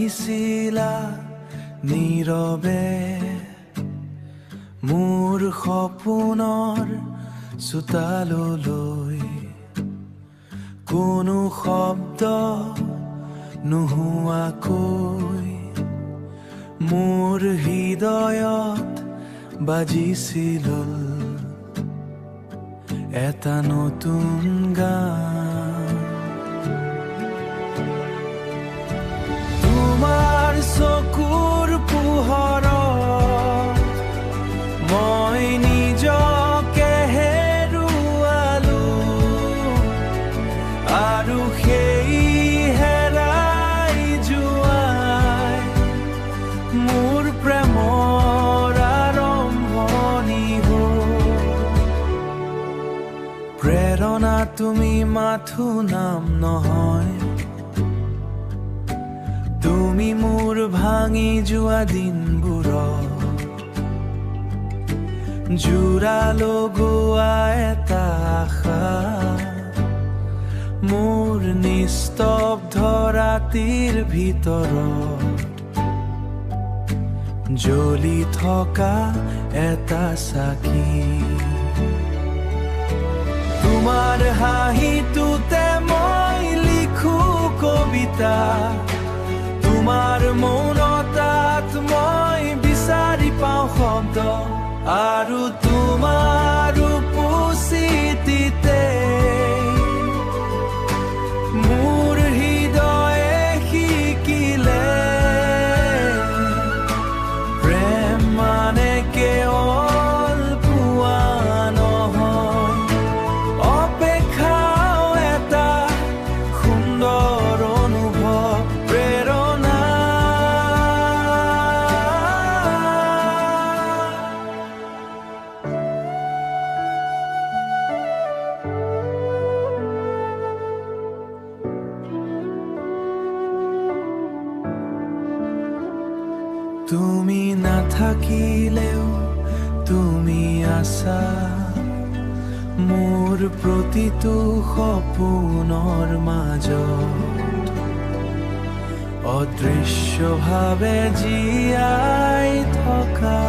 আহিছিলা নীৰৱে মোৰ সপোনৰ চোতাললৈ, কোনো শব্দ নোহোৱাকৈ মোৰ হৃদয়ত বাজিছিল এটা নতুন গান। তোমাৰ চকুৰ পোহৰত মই নিজকে হেৰুৱালো, আৰু সেই হেৰাই যোৱাই মোৰ প্ৰেমৰ আৰম্ভণি হ'ল। প্ৰেৰণা তুমি মাথো নাম নহয়, তুমি মোৰ ভাঙি যোৱা দিনবোৰত জোৰা লগোৱা এটা আশা, মোৰ নিস্তব্ধ ৰাতিৰ ভিতৰত জ্বলি থকা এটা চাকি। তোমাৰ হাঁহিটোতে মই লিখো কবিতা, তোমাৰ মৌনতাত মই বিচাৰি পাওঁ শব্দ, আৰু তোমাৰ উপস্থিতিতে মোৰ হৃদয়ে শিকিলে প্ৰেম মানে কেৱল পোৱা নহয়, অপেক্ষাও এটা সুন্দৰ অনুভৱ। প্ৰেৰণা। তুমি নাথাকিলেও তুমি আছা মোৰ প্ৰতিটো সপোনৰ মাজত, অদৃশ্যভাৱে জীয়াই থকা।